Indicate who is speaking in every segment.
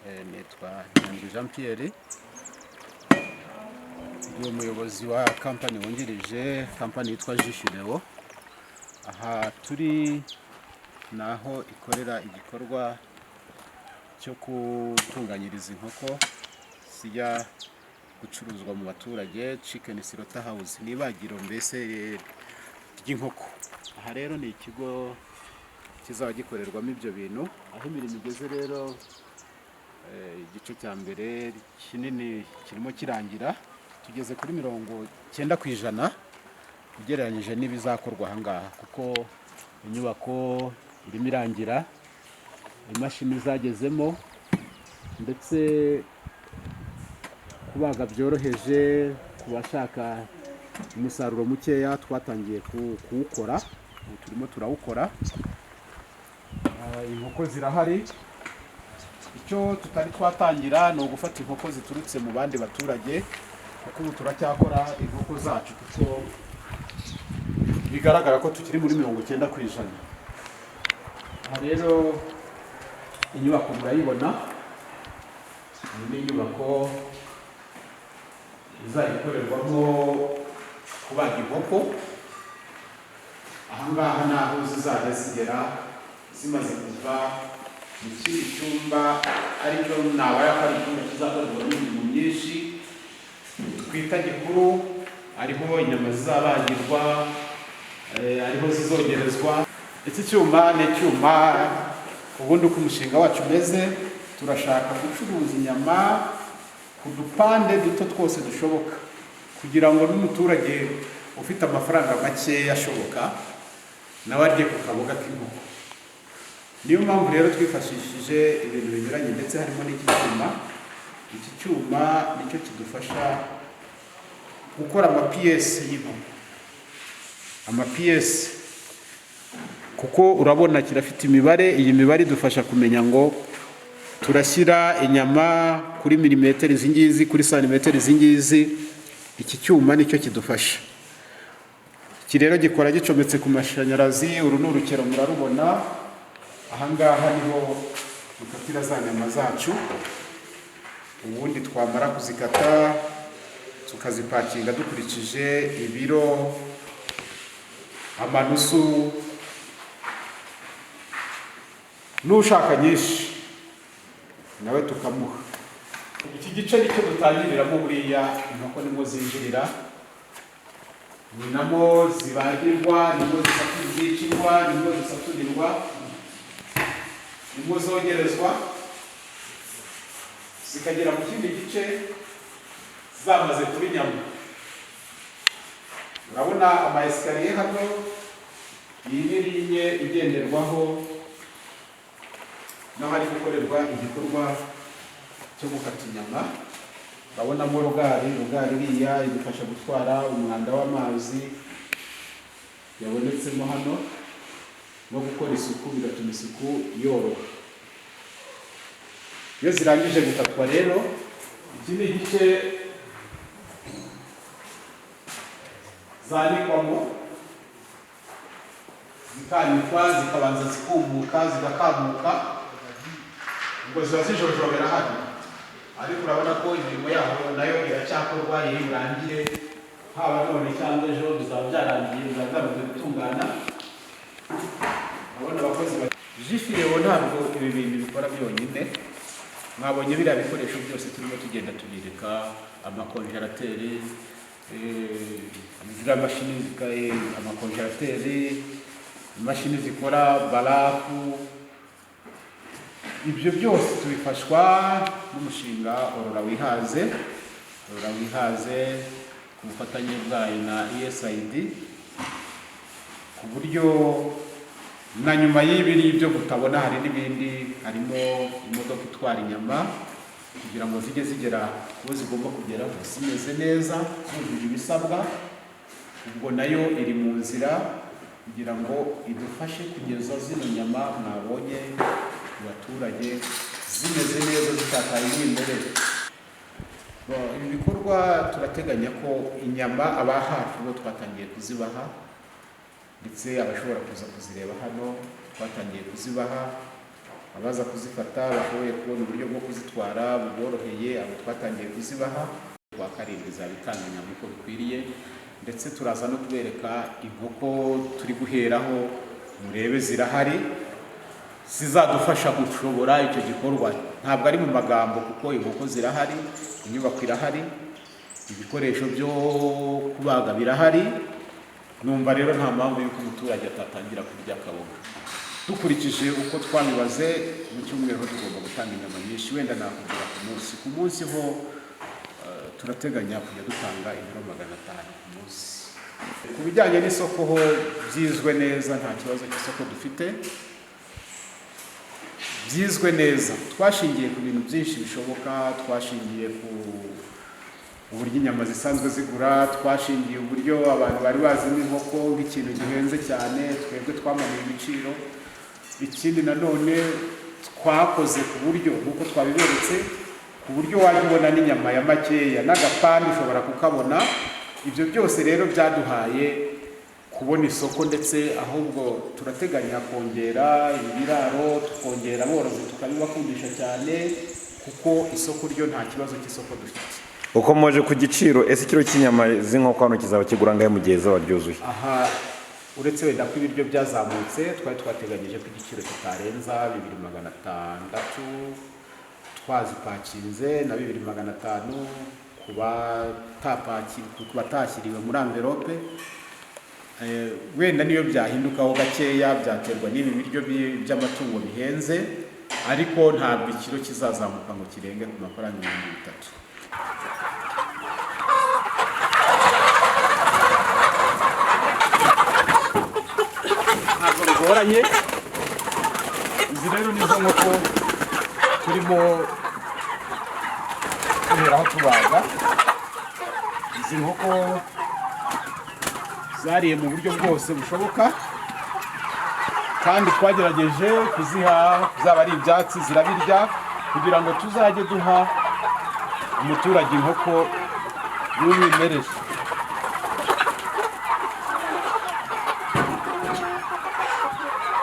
Speaker 1: Nitwa Nyandwi Jean Pierre, ndi umuyobozi wa kampani wungirije, kampani yitwa Jishireo. Aha turi ni aho ikorera igikorwa cyo gutunganyiriza inkoko zijya gucuruzwa mu baturage, chicken slaughter house, ni ibagiro mbese ry'inkoko. Aha rero ni ikigo kizaba gikorerwamo ibyo bintu. Aho imirimo igeze rero, igice cya mbere kinini kirimo kirangira, tugeze kuri 90% ugereranyije n'ibizakorwa aha ngaha, kuko inyubako irimo irangira, imashini zagezemo, ndetse kubaga byoroheje ku bashaka umusaruro mukeya twatangiye kuwukora, ubu turimo turawukora. Inkoko zirahari. Icyo tutari twatangira ni ugufata inkoko ziturutse mu bandi baturage, kuko ubu turacyakora inkoko zacu, kuko bigaragara ko tukiri muri 90%. Aha rero inyubako murayibona. Iyi ni inyubako izajya ikorerwamo kubaga inkoko. Aha ngaha ni aho zizajya zigera zimaze kuva mu kindi cyumba, aricyo nabara ko ari icyumba kizakorerwamo imirimo myinshi twita gikuru, ariho inyama zizabagirwa, ariho zizogerezwa. Iki cyuma ni icyuma. Ubundi uko umushinga wacu umeze, turashaka gucuruza inyama ku dupande duto twose dushoboka, kugira ngo n'umuturage ufite amafaranga makeya ashoboka nawe arye ku kaboga k'inkoko. Niyo mpamvu rero twifashishije ibintu binyuranye, ndetse harimo n'iki cyuma. Iki cyuma nicyo kidufasha gukora amapiyesi y'inkoko, amapiyesi, kuko urabona kirafite imibare. Iyi mibare idufasha kumenya ngo turashyira inyama kuri milimetero izi ngizi, kuri santimetero izi ngizi. Iki cyuma nicyo kidufasha. Iki rero gikora gicometse ku mashanyarazi. Uru ni urukero, murarubona. Ahangaha niho dukatira za nyama zacu, ubundi twamara kuzikata tukazipakinga dukurikije ibiro, amanusu. N'ushaka nyinshi nawe tukamuha. Iki gice nicyo dutangiriramo. Buriya inkoko nimwo zinjirira, ni namo zibagirwa, nimwo zicirwa, nimwo zisaturirwa, nimwo zogerezwa, zikagera mu kindi gice zamaze kuba inyama. Urabona ama escalier hano. Iyi ni ligne igenderwaho n'ahari gukorerwa igikorwa cyo gukata inyama. Urabonamo rugari. Rugari iriya idufasha gutwara umwanda w'amazi yabonetsemo hano no gukora isuku, bigatuma isuku yoroha. Iyo zirangije gukatwa rero, iki ni igice zanikwamo, zikanikwa, zikabanza zikumuka, zigakamuka. Ubwo ziba zijojobera hano, ariko urabona ko imirimo yaho nayo iracyakorwa, iri burangire haba none cyangwa ejo bizaba byarangiye, bizaba byamaze gutungana. Urabona abakozi ba Jifirebo. Ntabwo ibi bintu bikora byonyine. Mwabonye biriya bikoresho byose turimo tugenda tubireka: amacongélateur, ziriya mashini, amacongélateur, imashini zikora barafu. Ibyo byose tubifashwa n'umushinga Orora Wihaze. Orora Wihaze ku bufatanye bwayo na USAID, ku buryo na nyuma y'ibi n'ibyo mutabona hari n'ibindi, harimo imodoka itwara inyama kugira ngo zijye zigera kubo zigomba kugeraho zimeze neza, zujuje ibisabwa. Ubwo nayo iri mu nzira kugira ngo idufashe kugeza zino nyama mwabonye ku baturage zimeze neza, zitataye umwimerere. Ibi bikorwa turateganya ko inyama aba hafi bo twatangiye kuzibaha, ndetse abashobora kuza kuzireba hano twatangiye kuzibaha. Abaza kuzifata bashoboye kubona uburyo bwo kuzitwara buboroheye, abo twatangiye kuzibaha. Kwa karindwi izaba itanga inyama uko bikwiriye, ndetse turaza no kubereka inkoko turi guheraho, murebe zirahari zizadufasha gushobora icyo gikorwa. Ntabwo ari mu magambo, kuko inkoko zirahari, inyubako irahari, ibikoresho byo kubaga birahari. Numva rero nta mpamvu y'uko umuturage atatangira kurya akaboga. Dukurikije uko twabibaze, mu cyumweru ho tugomba gutanga inyama nyinshi. Wenda nakubwira ku munsi ho turateganya kujya dutanga ibiro 500 ku munsi. Ku bijyanye n'isoko ho byizwe neza, nta kibazo cy'isoko dufite, byizwe neza. Twashingiye ku bintu byinshi bishoboka: twashingiye ku uburyo inyama zisanzwe zigura, twashingiye uburyo abantu bari bazimo inkoko nk'ikintu gihenze cyane, twebwe twamanuye ibiciro. Ikindi nanone twakoze ku buryo, nk'uko twabiberetse, ku buryo wajya ubona n'inyama ya makeya, n'agapande ushobora kukabona. Ibyo byose rero byaduhaye kubona isoko, ndetse ahubwo turateganya kongera ibiraro, tukongera aborozi, tukabibakundisha cyane, kuko isoko ryo nta kibazo cy'isoko dufite.
Speaker 2: Ukomoje ku giciro, ese ikiro cy'inyama z'inkoko hano kizaba kigura angahe mu gihe zaba ryuzuye?
Speaker 1: Aha, uretse wenda ko ibiryo byazamutse, twari twateganyije ko igiciro kitarenza 2600 twazipakinze, na 2500 ku batashyiriwe muri enveloppe. Wenda niyo byahindukaho gakeya byaterwa n'ibi biryo by'amatungo bihenze, ariko ntabwo ikiro kizazamuka ngo kirenge ku mafaranga 3000. Ntabwo bigoranye. Izi rero nizo nkoko turimo duheraho tubaga. Izi nkoko zariye mu buryo bwose bushoboka, kandi twagerageje kuziha zaba ari ibyatsi zirabirya, kugira ngo tuzajye duha umuturage inkoko y'umwimerere.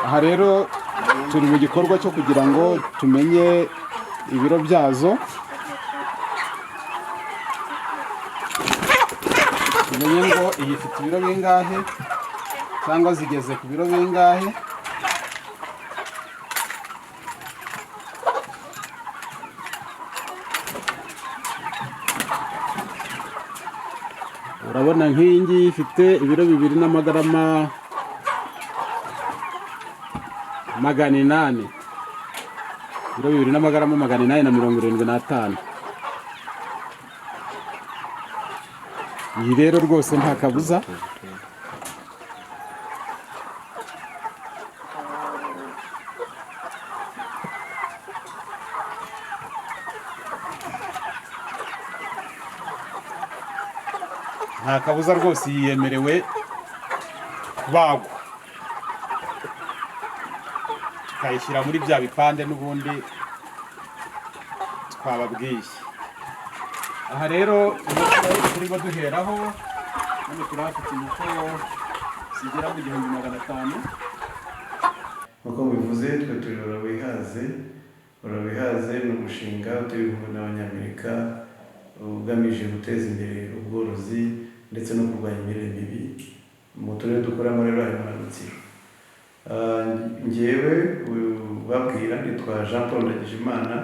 Speaker 1: Aha rero turi mu gikorwa cyo kugira ngo tumenye ibiro byazo, tumenye ngo iyi ifite ibiro bingahe cyangwa zigeze ku biro bingahe. Urabona nk'iyi ngiyi ifite ibiro 2 n'amagarama 800, ibiro 2 n'amagarama 875. Iyi rero rwose nta kabuza. Nta kabuza rwose, iyi yemerewe kubagwa, tukayishyira muri bya bipande n'ubundi twababwiye. Aha rero inkoko turimo duheraho hano, turahafite inkoko zigera mu 1500.
Speaker 3: Nk'uko mubivuze, twe turi Ora Wihaze. Ora Wihaze ni umushinga utewe inkunga n'Abanyamerika, ugamije guteza imbere ubworozi ndetse no kurwanya imirire mibi. Mu turere dukoramo rero harimo na Rutsiro. Njyewe ubabwira nitwa Jean Paul Ndagijimana,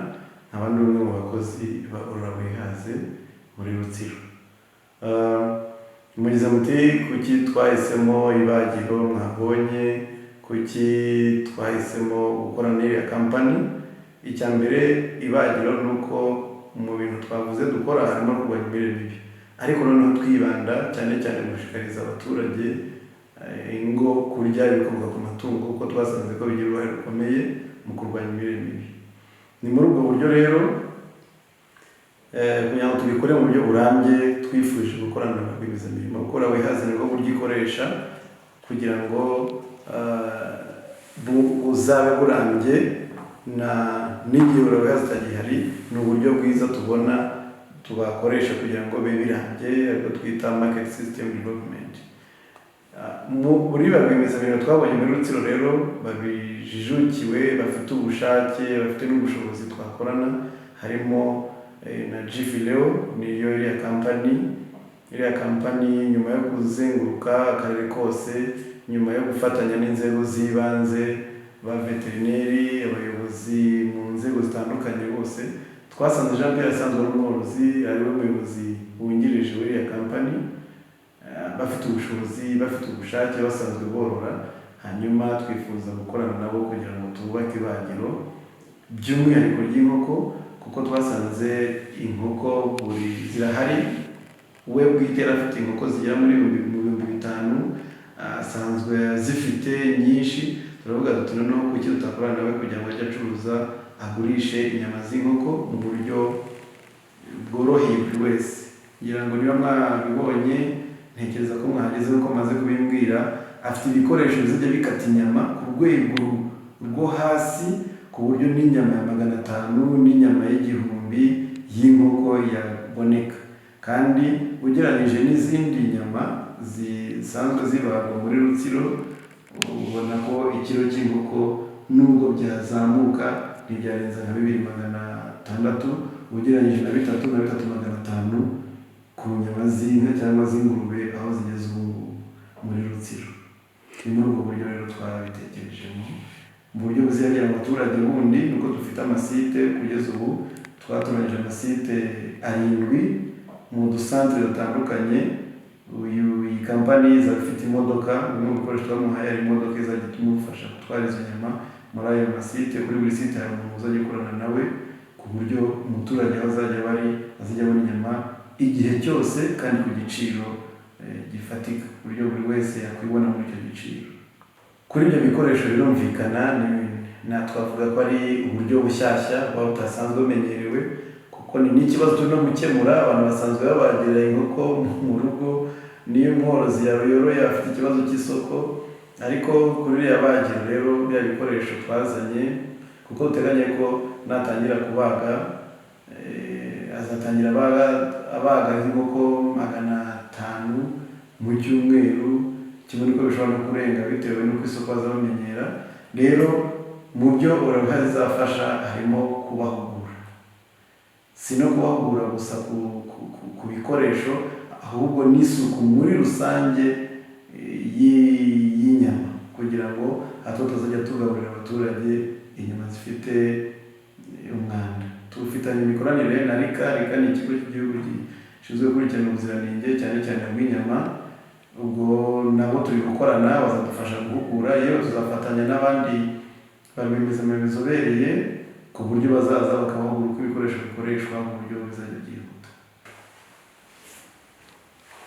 Speaker 3: nkaba ndi umwe mu bakozi ba Ora Wihaze muri Rutsiro. Mugize muti kuki twahisemo ibagiro mwabonye, kuki twahisemo gukorana n'iriya kampani? Icya mbere, ibagiro ni uko mu bintu twavuze dukora harimo kurwanya imirire mibi, ariko noneho twibanda cyane cyane gushishikariza abaturage, ingo kurya ibikomoka ku matungo, kuko twasanze ko bigira uruhare rukomeye mu kurwanya imirire mibi. Ni muri ubwo buryo rero, kugira ngo tubikore mu buryo burambye, twifuje gukorana na rwiyemezamirimo. Gukora Wihaze nibwo buryo ikoresha kugira ngo buzabe burambye na n'igihe Wihaze itagihari. Ni uburyo bwiza tubona tubakoresha kugira ngo bibe birambye, ariko twita market system development. Muri ba rwiyemezamirimo twabonye muri Rutsiro rero babijijukiwe, bafite ubushake, bafite n'ubushobozi twakorana, harimo na Gvileo, niyo iriya kampani. Iriya kampani, nyuma yo kuzenguruka akarere kose, nyuma yo gufatanya n'inzego z'ibanze, ba veterineri, abayobozi mu nzego zitandukanye bose, twasanze Jean Pierre asanzwe ari umworozi, ari we muyobozi wungirije w'iriya kampani. Bafite ubushobozi, bafite ubushake, basanzwe borora, hanyuma twifuza gukorana nabo kugira ngo twubake ibagiro by'umwihariko ry'inkoko, kuko twasanze inkoko buri zirahari. We bwite yari afite inkoko zigera muri 5000, asanzwe zifite nyinshi. Turavuga tuti: "Noneho kuki tutakorana nawe kugira ngo ajye acuruza, agurishe inyama z'inkoko mu buryo bworoheye buri wese?" Ngira ngo niba mwabibonye, ntekereza ko mwahageze nk'uko maze kubimbwira, afite ibikoresho bizajya bikata inyama ku rwego rwo hasi, ku buryo n'inyama ya 500 n'inyama y'1000 y'inkoko yaboneka. Kandi ugereranyije n'izindi nyama zisanzwe zibagwa muri Rutsiro, ubona ko ikiro cy'inkoko nubwo byazamuka ntibyarenza nka 2600, ugereranyije na 3000 na 3500 ku nyama z'inka cyangwa z'ingurube aho zigeze ubu ngubu muri Rutsiro. Ni muri ubwo buryo rero twabitekerejemo. Mu buryo buzegera abaturage bundi ni uko dufite amasite. Kugeza ubu twatoranyije amasite arindwi mu dusantere dutandukanye. Uyu, iyi kampani izaba ifite imodoka. Bimwe mu bikoresho twamuhaye hari imodoka izajya imufasha gutwara izo nyama muri ayo masite. Kuri buri site hari umuntu uzajya ukorana nawe, ku buryo umuturage aho azajya aba ari azajya abona inyama igihe cyose kandi ku giciro gifatika, ku buryo buri wese yakwibona muri icyo giciro. Kuri ibyo bikoresho, birumvikana na twavuga ko ari uburyo bushyashya buba butasanzwe bumenyerewe, kuko ni n'ikibazo turi no gukemura. Abantu basanzwe babagira inkoko mu rugo, niyo umworozi yoroye afite ikibazo cy'isoko. Ariko kuri ririya bagiro rero, biriya bikoresho twazanye, kuko duteganya ko natangira kubaga, azatangira abaga nk'inkoko 500 mu cyumweru kimwe, niko bishobora no kurenga bitewe n'uko isoko bazabamenyera. Rero mu byo uruhare izafasha harimo kubahugura, si no kubahugura gusa ku bikoresho, ahubwo n'isuku muri rusange y'inyama, kugira ngo hato tutazajya tugaburira abaturage inyama zifite umwanda. Tufitanye imikoranire na RICA. RICA ni ikigo cy'igihugu gishinzwe gukurikirana ubuziranenge, cyane cyane bw'inyama. Ubwo nabo turi gukorana, bazadufasha guhugura, yewe tuzafatanya n'abandi ba rwiyemezamirimo bizobereye, ku buryo bazaza bakabahugura uko